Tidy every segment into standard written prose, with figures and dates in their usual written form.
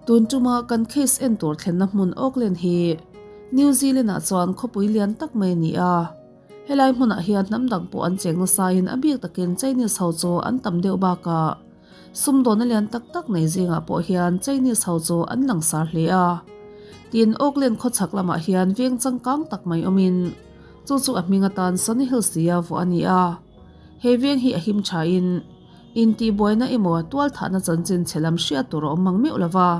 Tun tuma kan case en tur thlenna hmun Auckland hi New Zealand-ah chuan khawpui lian tak mai a ni a. Helai hmunah hian hnam dang pawh an cheng nasain a bik takin Chinese ho chu an tam deuh bakah sumdawna lian tak tak nei zingah pawh hian Chinese ho chu an langsar hle a. Tin, Auckland khawchhak lamah hian veng changkang tak mai awmin chu chu a hming atan Sunny Hills tia vuah a ni a. He veng hi a him thain intihbuaina emaw tualthahna chanchin chhe lam hriat tur a awm mang meuh lova.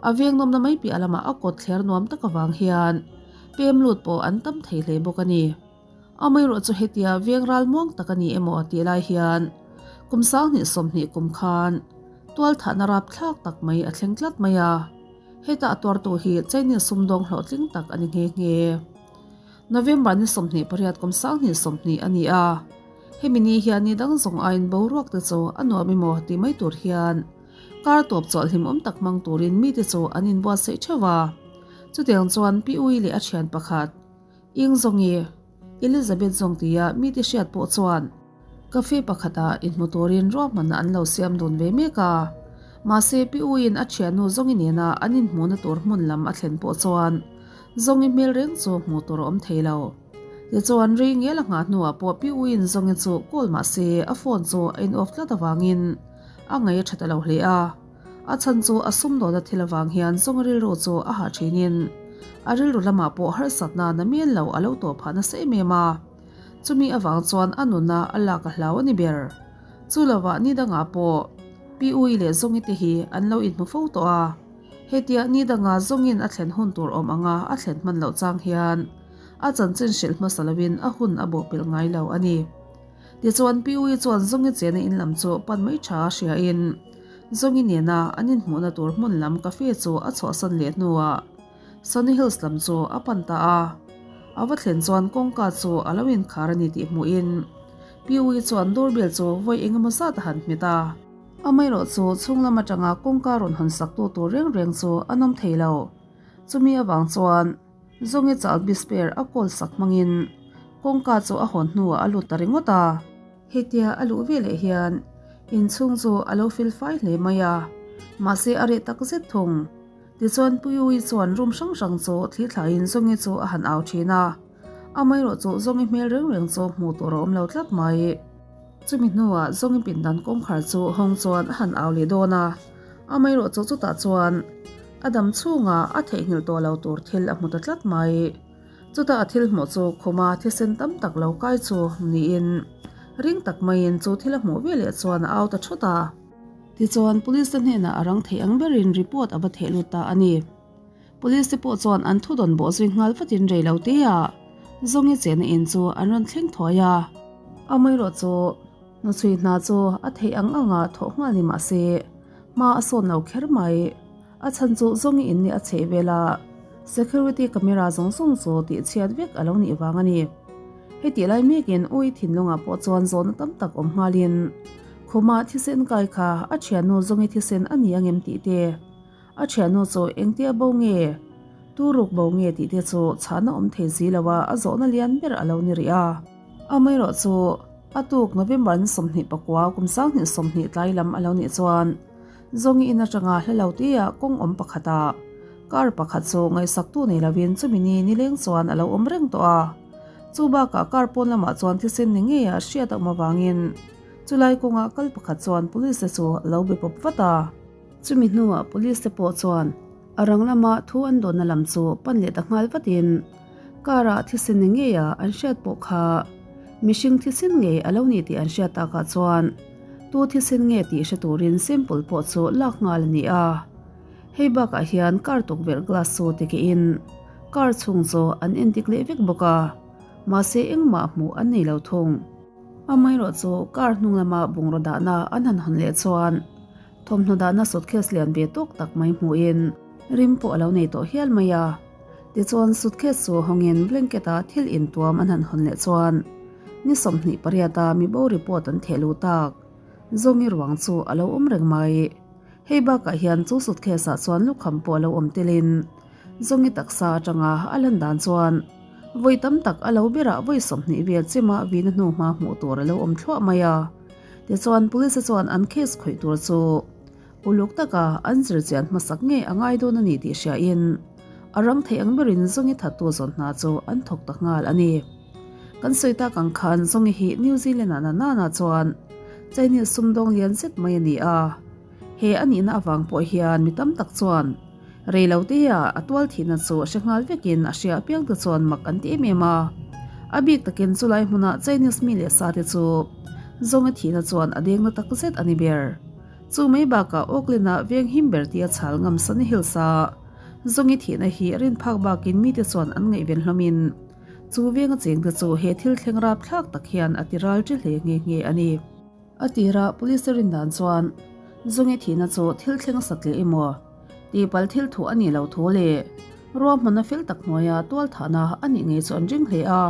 A veng nawmna mai piah lamah a kawt thler nuam tak avang hian pem lut pawh an tam thei hle bawk a ni. Amaherawh chu hetia veng ral muang tak a ni emaw tih lai hian kum 20 20 kum khan tualthahna rapthlak tak mai a thleng tlat mai a. Heta a tuartu hi Chinese sumdawng hlawhtling tak a ni nghe nghe. November ni 28 kum 20 20 a ni a. Hemi ni hian ni dang zawng aiin boruak te chu a nuam emaw tih mai tur hian Kar tawp chawlh hlimawm tak hmang turin mite chu an inbuatsaih theuh a. Chutiang chuan Pi Ui leh a thian pakhat, Ing Zawngi, Elizabeth Zawng tia mite hriat pawh chuan cafe pakhatah inhmu turin ruahmanna an lo siam dun ve mek a. Mahse Pi Uiin a thiannu Zawngi nena an inhmuhna tur hmun lam a thlen pawh chuan Zawngi hmel reng chu hmuh tur a awm thei lo. Tichuan rei ngel a nghah hnuah pawh Pi Uiin Zawngi chu call mahse a phone chu a in off tlat avangin A ngaih a that a lo hle a, a chhan chu a sumdawna thil avang hian zawng rilru chu a hah thinin a rilru lamah pawh harsatna na mian lo a lo tawh phah nasa em em a. Chumi avang chuan a nuna a lak a hlau a ni ber. Chu lovah ni dangah pawh Pi Ui leh Zawngi te hi an lo inhmu fo tawh a, hetia ni danga Zawngin a thlen hun tur awm anga a thlen hman loh chang hian a chanchin hrilh hmasa lovin a hun a bawhpelh ngai lo a ni. Tichuan Pi Ui chuan Zawngi chena in lam chu pan mai tha a hriain Zawngi nena an inhmuhna tur hmun lam cafe chu a chhuahsan leh hnuah Sunny Hills lam chu a pan ta a. A va thlen chuan kawngka chu a lo inkhar a ni tih hmuhin Pi Ui chuan doorbell chu vawi eng emaw zat a han hmet a. Amaherawh chu chhung lam atanga kawngka rawn hawn sak tu tur reng reng chu an awm thei lo. Chumi avang chuan Zawngi chal bisper a kawl sak hmangin kawngka chu a hawn hnuah a lut ta ringawt a. Hetia a luh veleh hian inchhung chu a lo fel fai hle mai a, mahse a reh tak zet thung. Tichuan Puiui chuan room hrang hrang chu thli thlaiin Zawngi chu a han au thin a, amaherawh chu Zawngi hmel reng reng chu hmuh tur a awm lo tlat mai. Chumi hnuah Zawngi pindan kawngkhar chu hawng chuan a han au leh dawn a, amaherawh chu chutah chuan A dam chhungah a theihnghilh tawh lo tur thil a hmu ta tlat mai. Chutah a thil hmuh chu khuma thisen tam tak lo kai chu niin ring tak maiin chu thil a hmuh veleh chuan a au ta thut a. Tichuan police te hnenah a rang theih ang berin report a va theh lut ta a ni. Police te pawh chuan an thu dawn bawh zui nghal vatin rei lo te ah Zawngi chehna in chu an rawn thleng thuai a. Amaherawh chu hnuchhui hna chu a theih ang anga thawh nghal ni mahse hma a sawn lo kher mai. A chhan chu zawngi in nih a chheh vel a, security camera zawng zawng chu tih chhiat vek a lo nih vang a ni. Heti lai mekin Ui thinlungah pawh chuan zawhna tam tak awm nghalin khuma thisen kai kha a thiannu zawngi thisen a ni angem tih te, a thiannu chu engtia bo nge, tu ruk bo nge tih te chu chhahna awm thei si lo a, a zawhna lian ber a lo ni rih a. Amaherawh chu a tuk November ni 29 kum 2020 tlai lam a lo nih chuan, Zawngi in atanga hla lo tia kawng awm pakhatah car pakhat chu ngaihsaktu nei lovin chumi ni nileng chuan a lo awm reng tawh a. Chu bakah car pawn lamah chuan thisen ni ngeia hriat a awm avangin chulai kawngah kal pakhat chuan police te chu a lo be pawp vat a. Chumi hnuah police te pawh chuan a rang lama thu an dawnna lam chu pan leh ta nghal vatin car ah thisen ni ngeia an hriat pawh kha mihring thisen ngei a lo ni tih an hriat takah chuan Tu thisen nge tih hre turin sample pawh chu lak nghal a ni a. Hei bakah hian car tukverh glass chu tikehin car chhung chu an endik leh vek bawk a, mahse engmah hmuh an nei lo thung. Amaherawh chu car hnung lama bungraw dahna an han hawn leh chuan thawmhnaw dahna suitcase lian ve tawk tak mai hmuhin rim pawh a lo nei tawh hial mai a. Tichuan suitcase chu hawngin blanket-a thil intuam an han hawn leh chuan Ni 28 a mibo report an theh luh tak. Zawngi ruang chu a lo awm reng mai. Hei bakah hian chu suitcase ah chuan lukham pawh a lo awm telin Zawngi taksa atanga a lan dan chuan vawi tam tak a lo berah vawi 20 vel chema vina hnu hma hmuh tur a lo awm thluah mai a. Tichuan police te chuan an case khawih tur chu. Uluk taka an zir chian hmasak ngei a ngai dawn a ni tih hriain a rang thei ang berin Zawngi thattu zawn hna chu an thawk ta nghal a ni. Kan sawi tak ang khan Zawngi hi New Zealand-ah na nana chuan Chinese sumdawng lian zet mai a ni a. He a nihna avang pawh hian mi tam tak chuan rei lo teia a tual thihna chu hre nghal vekin a hria apiang te chuan mak an ti em em a. A bik takin chulai hmuna Chinese mi leh sa te chu Zawngi thihna chuan a deng na tak zet a ni ber. Chu mai bakah Auckland-ah veng him ber tia chhal ngam Sunny Hills-a Zawngi thihna hi rin phak bakin mite chuan an ngaihven hlawmin chu venga chengte chu he thil thleng rapthlak tak hian a ti ral ṭi hle nghe nghe a ni. A tira police te rin dan chuan Zawngi thihna chu thil thleng sat leh emaw tihpalh thil thuh a nih loh thu leh ruahmanna fel tak hnuaia tualthahna a nih ngei chu an ring hle a.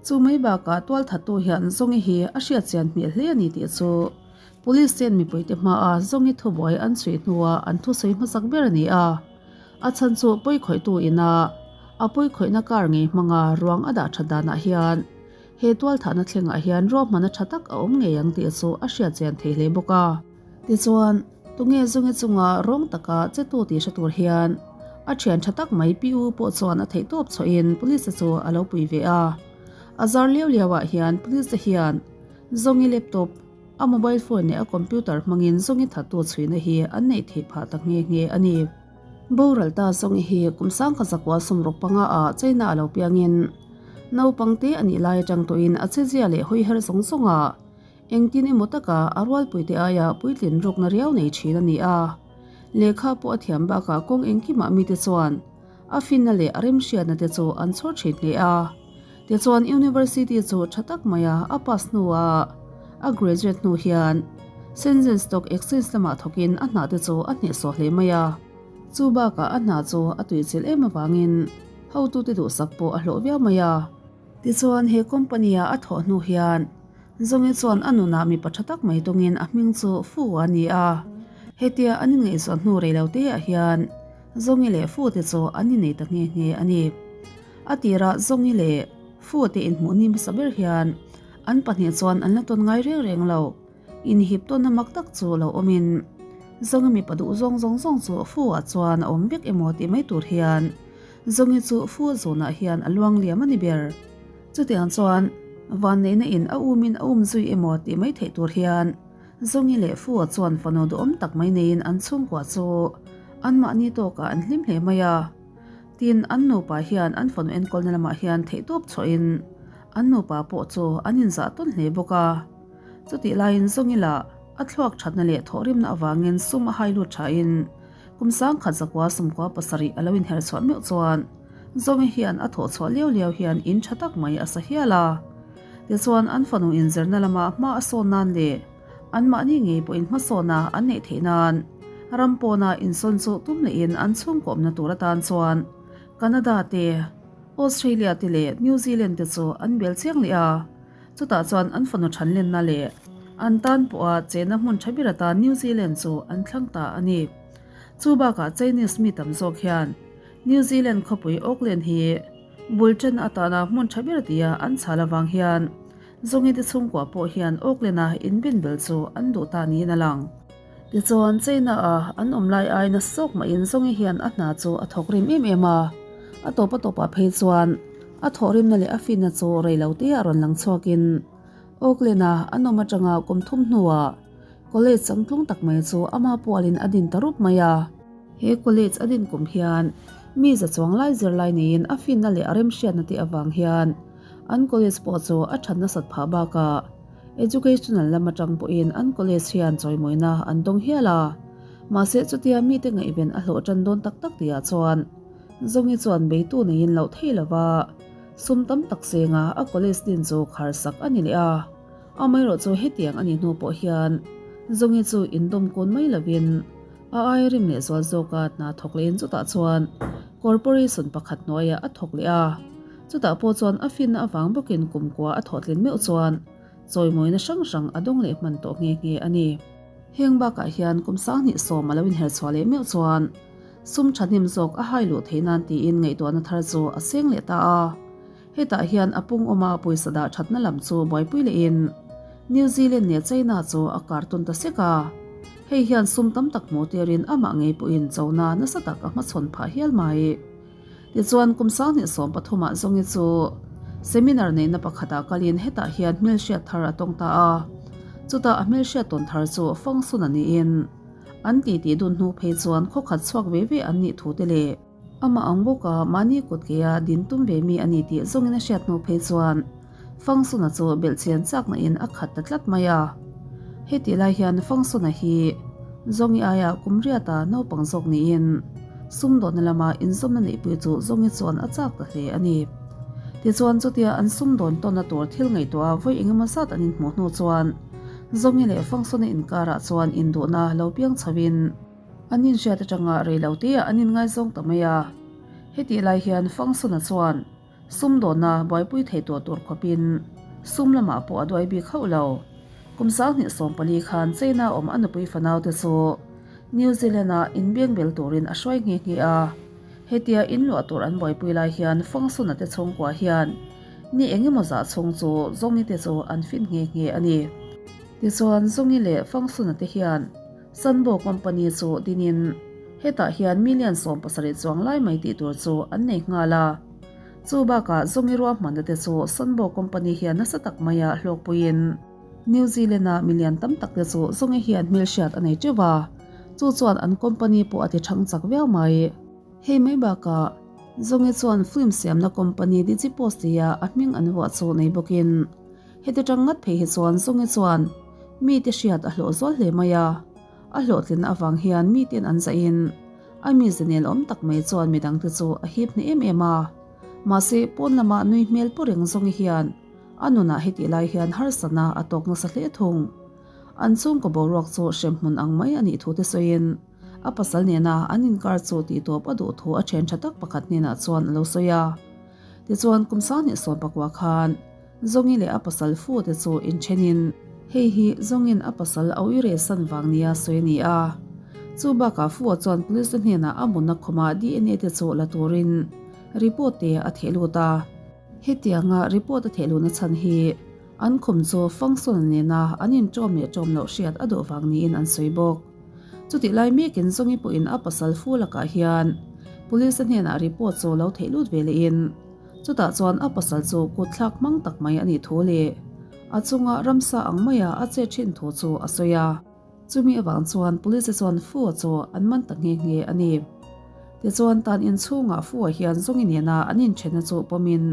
Chu mai bakah tualthattu hian Zawngi hi a hriatchian hmel hle a ni tih chu Police ten mipuite hmaa Zawngi thubuai an chhui hnuah an thusawi hmasak ber a ni a. A chhan chu pawikhawihtu ina a pawikhawihna kar ngei hmanga ruang a dah that danah hian he tualthahna thlengah hian ruahmanna tha tak a awm ngei ang tih chu a hriatchian thei hle bawk a. Tichuan, tunge Zawngi chunga rawng taka chetu tih hre tur hian a thian tha tak mai Pi U pawh chuan a theihtawp chhuahin Police te chu a lo pui ve a. A zar liau liauah hian Police te hian Zawngi laptop, A mobile phone leh a computer hmangin Zawngi thattu chhuihna hi an neih theih phah ta nghe nghe a ni. Boral ta Zawngi hi kum sangkhat zakua sawmruk panga ah China a lo piangin naupang te a nih lai atang tawhin a chezia leh hawiher zawng zawng ah engtin emaw taka a rualpuite aia puitlin rukna riau nei thin a ni a. Lehkha pawh a thiam bakah kawng engkimah mite chuan A finna leh a remhriatna te chu an chhawr thin hle a. Tichuan University chu tha tak maia a pass hnuah a graduate hnu hian Shenzhen Stock Exchange lamah thawkin a hna te chu a hnehsawh hle mai a. Chu bakah a hna chu a tuichilh em avangin hotute duhsak pawh a hlawh viau mai a. Tichuan he company-a a thawh hnu hian Zawngi chuan a nunah mipa tha tak mai tawngin a hming chu Fu a ni a. Hetia an inngaihzawn hnu rei lo teah hian Zawngi leh Fu te chu an innei ta nghe nghe a ni. A tirah Zawngi leh Fu te inhmuh ni hmasa ber hian an pahnih chuan an la tawn ngai reng reng lo. Inhip tawnna mak tak chu lo awmin Zawngi mipa duh zawng zawng zawng chu Fu ah chuan a awm vek emaw tih mai tur hian Zawngi chu Fu zawnah hian a luang liam a ni ber. Chutiang chuan vanneihna in a umin a um zui emaw tih mai theih tur hian Zawngi leh Fu-a chuan fanu duhawm tak mai neiin an chhungkua chu anmahni tawkah an hlim hle mai a. Tin, an nupa hian an fanu enkawlna lamah hian theihtawp chhuahin an nupa pawh chu an inzah tawn hle bawk a. Chutih laiin Zawngi lah a thluak thatna leh thawhrimna avangin sum a hai lut thain kum sangkhat zakua sumkua pasarih a lo inher chhuah meuh chuan Zawngi hian a thawh chhuah liau liau hian in tha tak mai a sa hial a. Tichuan an fanu inzirna lama hma a sawn nan leh anmahni ngei pawhin hmasawna an neih theih nan ram pawna insawn chu tum lehin an chhungkawmna tur atan chuan Canada te, Australia te leh New Zealand te chu an bel chiang leh a. Chutah chuan an fanu thanlenna leh an tan pawha chenna hmun tha ber atan New Zealand chu an thlang ta a ni. Chu bakah Chinese mi tam zawk hian New Zealand khawpui Auckland hi bul ṭan atana hmun ṭha ber tia an chhal avang hian Zawngite chhungkua pawh hian Auckland-a inbinbel chu an duh ta niin a lang. Tichuan, China-a an awm lai aina sawk mahin Zawngi hian a hna chu a thawk rim em em a, a tawp a tawpah phei chuan a thawhrimna leh a finna chu rei lo te a rawn lang chhuakin Auckland-a an awm aṭanga kum thum hnuah College changtlung tak mai chu ama pualin a din ta rup mai a. He college a din kum hian mi za chuang lai zirlai neiin a finna leh a remhriatna te avang hian an college pawh chu a that nasat phah bakah educational lam atang pawhin an college hian chawimawina an dawng hial a. Mahse chutia mite ngaihven a hlawh tan dawn tak tak tihah chuan Zawngi chuan beitu neiin loh thei lova sum tam tak senga a college din chu khar sak a ni leh a. Amaherawh chu hetiang a nih hnu pawh hian Zawngi chu indawm kun mai lovin A ai rim leh zual zawk a, hna thawk lehin chutah chuan corporation pakhat hnuaiah a thawk leh a. Chutah pawh chuan a finna avang bawkin kumkua a thawhtlin meuh chuan chawimawina hrang hrang a dawng leh hman tawh nghe nghe a ni. Heng bakah hian kum sanghnih sawm a lo inher chhuah leh meuh chuan sum thahnem zawk a hai luh theih nan tiin ngaihtuahna thar chu a seng leh ta a. Hetah hian a pung awma pawisa dah thatna lam chu buaipui lehin New Zealand leh China chu a kar tawn ta sek a. Hei hian sum tam tak hmuh tirin amah ngei pawhin chona nasa tak a hmachhawn phah hial mai. Tichuan, kum 2013 ah Zawngi chu seminar neihna pakhatah kalin hetah hian hmelhriat thar a tawng ta a. Chutah a hmelhriat tawn thar chu Fangsun a niin an titi dun hnu phei chuan khawkhat chhuak ve ve an nih thu te leh amah ang bawka mahni kut keia din tum ve mi a ni tih zawngin a hriat hnu phei chuan Fangsuna chu belhchian chakna in a khat ta tlat mai a. Hetih lai hian Fangsuna hi Zawngi aia kum riata naupang zawk niin sumdawnna lama inzawmna neihpui chu Zawngi chuan a chak ta hle a ni. Tichuan chutia an sumdawn tawnna tur thil ngaihtuah a vawi engemaw zat an inhmuh hnu chuan Zawngi leh Fangsuna inkarah chuan induhna lo piang chho in, An inhriat atanga rei lo te ah an inngaizawng ta mai a. Hetih lai hian Fangsuna chuan sumdawnna buaipui thei tawh tur khawpin sum lamah pawh a duai bik hauh lo. Kum 2014 khan China awm a nupui fanau te chu New Zealand ah inbeng bel turin a hruai nghe nghe a. Hetia inluah tur an buaipui lai hian Fangsuna te chhungkua hian ni engemaw zah chhung chu Zawngi te chu an fin nghe nghe a ni. Tichuan Zawngi leh Fangsuna te hian Sunbow Company chu dinin hetah hian million 17 chuang lai mai tih tur chu an nei nghal a. Chu bakah Zawngi ruahmanna te chu Sunbow Company hian nasa tak maia hlawkpuiin New Zealand-a million tam tak te chu Zawngi hian hmelhriat a nei teuh a, chu chuan an company pawh a ti thang chak viau mai. Hei mai bakah Zawngi chuan film siamna company Digipost tia a hming an vuah chu nei bawkin Heti tang ngat phei hi chuan Zawngi chuan mite hriat a hlawh zual hle mai a, a hlawhtlinna avang hian miten an zahin a mize nel awm tak mai chuan midangte chu a hip hneh em em a. Mahse, pawn lama nui hmel pu reng Zawngi hian a nunah hetih lai hian harsatna a tawk nasa hle thung. An chhungkaw boruak chu hremhmun ang mai a nih thu te sawiin a pasal nena an inkar chu tihtawp a duh thu a then tha tak pakhat hnenah chuan a lo sawi a. Tichuan, kum 2019 khan Zawngi leh a pasal fu te chu inthenin hei hi Zawngin a pasal a uire san vang nia sawi a ni a. Chu bakah Fu-a chuan police te hnenah a mutna khawmah DNA te chu la turin report te a theh lut a. Hetianga report a theh luhna chhan hi an khum chu function nena an inṭawm leh ṭawm loh hriat a duh vang niin an sawi bawk. Chutih lai mekin Zawngi pawhin a pasal Fu lakah hian police te hnenah report chu lo theh lut ve lehin, Chutah chuan a pasal chu kut thlak hmang tak mai a nih thu leh a chunga ramsa ang maia a chet thin thu chu a sawi a. Chumi avang chuan police te chuan Fu-a chu an man ta nghe nghe a ni. Tichuan tan inchhungah Fu-a hian Zawngi nena an inthenna chu pawmin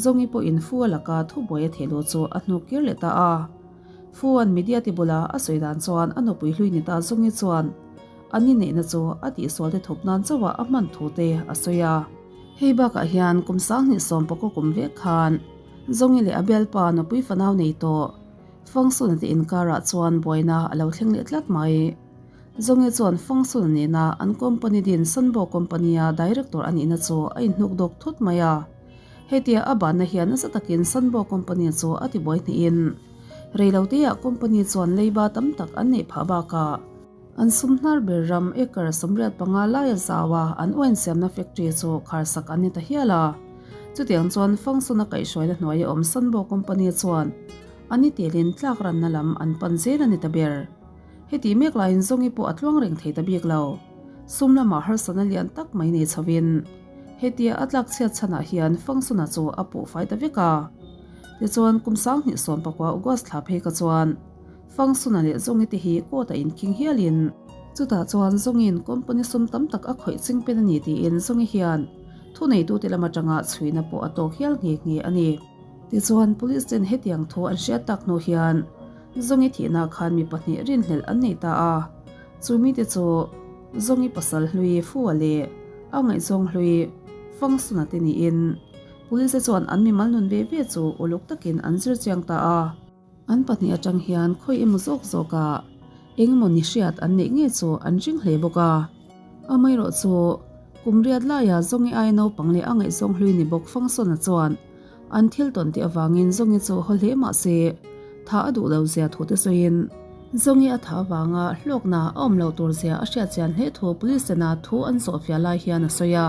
Zawngi pawhin Fu-a laka thubuai a thehluh chu a hnuk kir leh ta a. Fu-a'n media te bula a sawi dan chuan a nupui hlui ni ta Zawngi chuan an inneihna chu a tihsual te thup nan chauha a hman thu te a sawi a. Hei bakah hian kum 2019 kum vek khan Zawngi leh a bialpa nupui fanau nei tawh Fangsuna te inkarah chuan buaina a lo thleng leh tlat mai. Zawngi chuan Fangsuna nena an company din Sunbow Company-a director a nihna chu a inhnuk dawk thut mai a. Hetia a banna hian nasa takin Sunbow Company chu a tibuai hnihin reiloteah company chuan leiba tam tak an neih phah bakah An sum hnar ber ram acre 85 laia zau a, an uain siamna factory chu kharsak an ni ta hial a. Chutiang chuan Fangsun a kaihhruaina hnuaia awm Sunbow Company chuan a ni telin tlak ranna lam an pan zel a ni ta ber. Heti mek laiin Zawngi pawh a tluang reng thei ta bik lo. Sum lamah harsatna lian tak mai nei chhovin hetia a tlak chhiat chhanah hian Fangsuna chu a puh fai ta vek a. Tichuan kum 2019 August thla phei kha chuan Fangsuna leh Zawngi te hi court a inkhing hialin chutah chuan Zawngi'n company sum tam tak a khawih ching pen a ni tiin Zawngi hian thuneitute lam atanga chhuina pawh a tawk hial nghe nghe a ni. Tichuan police ten hetiang thu an hriat tak hnu hian Zawngi thihna khan mi pahnih rinhlelh an nei ta a, chu mite chu Zawngi pasal hlui Fua leh a ngaihzawng hlui Fangsuna te niin police te chuan an mimal nun ve ve chu uluk takin an zir chiang ta a. An pahnih atang hian khawi emaw zawk zawkah eng emaw ni hriat an neih nge chu an ring hle bawk a. Amaherawh chu kum riat laia Zawngi aia naupang leh a ngaihzawng hlui ni bawk Fangsona chuan an thil tawn tih avangin Zawngi chu haw hle mah se tha a duh lo zia thu te sawiin Zawngi a tha avanga hlawkna a awm lo tur zia a hriat chian hle thu police tena thu an zawhfiah lai hian a sawi a.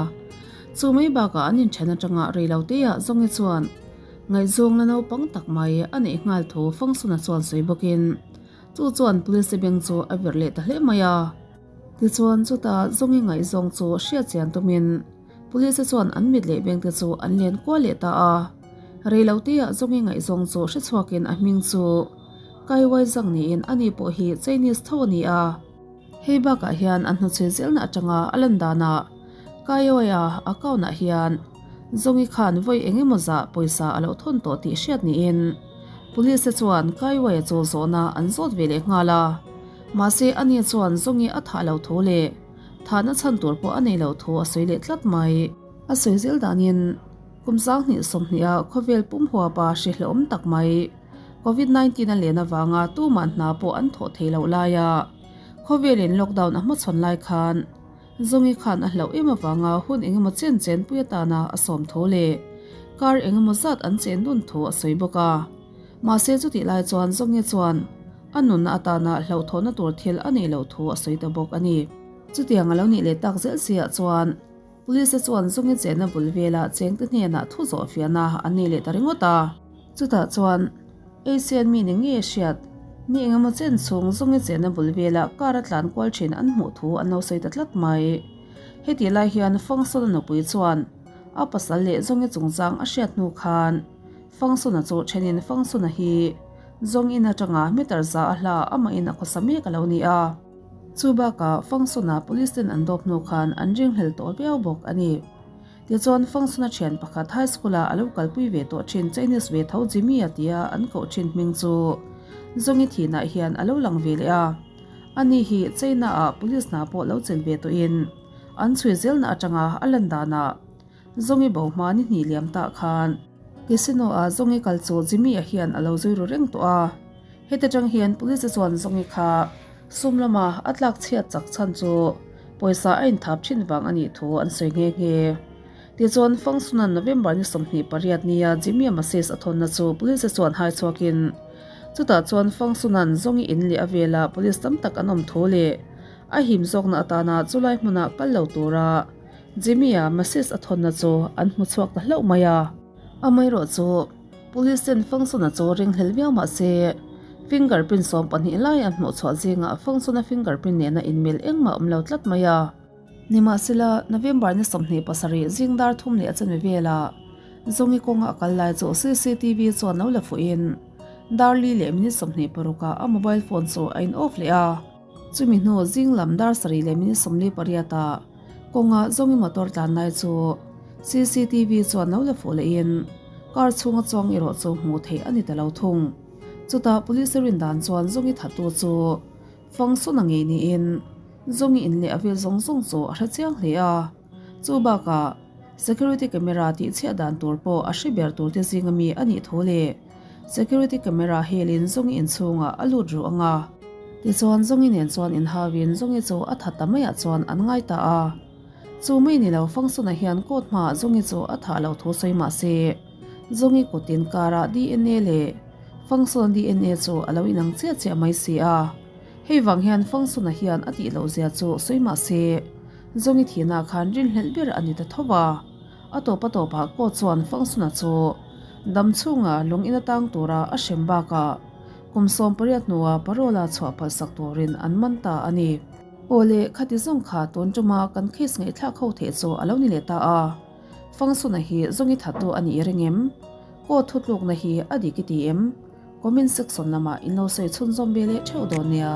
Chu mai bakah an inthen atanga reiloteah Zawngi chuan Ngaihzawng la naupang tak mai a neih nghal thu Fangsuna chuan sawi bawkin. Chu chuan police beng chu a virh leh ta hle mai a. Tichuan chutah zawngi ngaihzawng chu hriat chian tumin police chuan an mit leh bengte chu an len kual leh ta a. Reiloteah zawngi ngaihzawng chu hrechhuakin a hming chu Kai Wai Zhang niin ani pawh hi Chinese tho a ni a. Hei bakah hian an hnuchhui zelna atanga a lan danah Kaiawia account ah hian Zawngi khan vawi eng emaw zah pawisa a lo thawn tawh tih hriat niin Police te chuan Kaiawia chu zawhna an zawt ve leh nghal a. Mahse ani chuan Zawngi a thah lo thu leh thahna chhan tur pawh a nei lo thu a sawi leh tlat mai. A sawi zel danin kum 20 sawmhniha khawvel pum huapa hrihlawm tak mai. Covid 19 a len avanga tumah hna pawh an thawh thei loh laia khawvelin lockdown a hmachhawn lai khan Zawngi khan a hlauh em avanga hun engemaw chen chen pui atana a sawm tho leh kar engemaw zat an chen dun thu a sawi bawk a. Mahse chutih lai chuan Zawngi chuan a nunna atana hlauhthawhna tur thil a neih loh thu a sawi ta bawk a ni. Chutiang a lo nih leh tak zel siah chuan Police te chuan Zawngi chenna bul vela chengte hnenah thu zawh fiahna an nei leh ta ringawt a. Chutah chuan Asian mi ni nge hriat ni engemaw chen chhung Zawngi chenna bul vela car a tlan kual thin an hmuh thu an lo sawi ta tlat mai. Hetih lai hian Fangsona nupui chuan a pasal leh Zawngi chungchang a hriat hnu khan Fangsona chu thenin Fangsona hi Zawng in atanga meter za a hla amahin a khawsa mek a lo ni a. Chu bakah Fangsona police ten an dawp hnu khan an ringhlel tawh viau bawk a ni. Tichuan Fangsona thian pakhat high school ah a lo kalpui ve tawh thin Chinese ve tho Jimmy a tia an koh thin hming chu Zawngi thinah hian a lo lang ve leh a. Ani hi China ah police hna pawh lo chelh ve tawhin an chhui zelna atanga a lan danah Zawngi bo hma ni hnih liam tah khan Casino ah Zawngi kal chu Jimmy a hian a lo zui ru reng tawh a. Heti tang hian police chuan Zawngi kha sum lama a tlak chhiat chak chhan chu pawisa a inthap thin vang a nih thu an sawi nghe nghe. Tichuan Fangsunan November ni 28 nia Jimmy a message a thawnna chu police chuan hai chhuakin chutah chuan Fangsunan Zawngi in leh a vela police tam tak an awm thu leh a him zawkna atana chulai hmuna kal lo tura Jimmy-a message a thawnna chu an hmu chhuak ta hlauh mai a. Amaherawh chu Police ten Fangson-a chu ringhlel viau mah se, fingerprint 12 lai an hmuh chhuah zingah Fangson-a fingerprint nena inmil engmah awm lo tlat mai a. Nimahsela, November ni 27 zing dar thum leh a chanve velah Zawngi kawnga a kal lai chu CCTV chuan lo la fuhin dar li leh minute 26 ah a mobile phone chu a in off leh a. Chumi hnu zing lam dar sarih leh minute 48 ah Kawnga zawngi motor tlan lai chu CCTV chuan lo la fuh lehin car chhunga chuang erawh chu hmuh theih a ni ta lo thung. Chutah police rin dan chuan zawngi thattu chu Fangsun a ngei niin zawngi in leh a vel zawng zawng chu a hre chiang hle a. Chu bakah security camera tih chhiah dan tur pawh a hre ber tur te zinga mi a nih thu leh Security camera helin Zawngi inchhungah a lut ruh ang a. Tichuan Zawngi nen chuan inhauin Zawngi chu a tha ta maiah chuan an ngai ta a. Chu mai ni lo Fangsun-a hian court hmaah Zawngi chu a thah lo thu sawi mah se, Zawngi kutin karah DNA leh Fangsun-a DNA chu a lo inang chiah chiah mai si a. Hei vang hian Fangsun-a hian a tih loh zia chu sawi mah se, Zawngi thihna khan rinhlelh ber a ni ta tho a. A tawp a tawpah court chuan Fangsun-a chu Dam chhunga lung in atang tura a hrem bakah kum 18 hnua parole-a chhuah phalsak turin an man ta a ni. Aw le, khati zawng kha tun tuma kan case ngaihthlak ho theih chu a lo ni leh ta a. Fangsuna hi zawngi thattu a nih reng em? Court thutlukna hi a dik i ti em? Comment section lamah in lo sawi chhunzawm ve leh theuh dawn nia.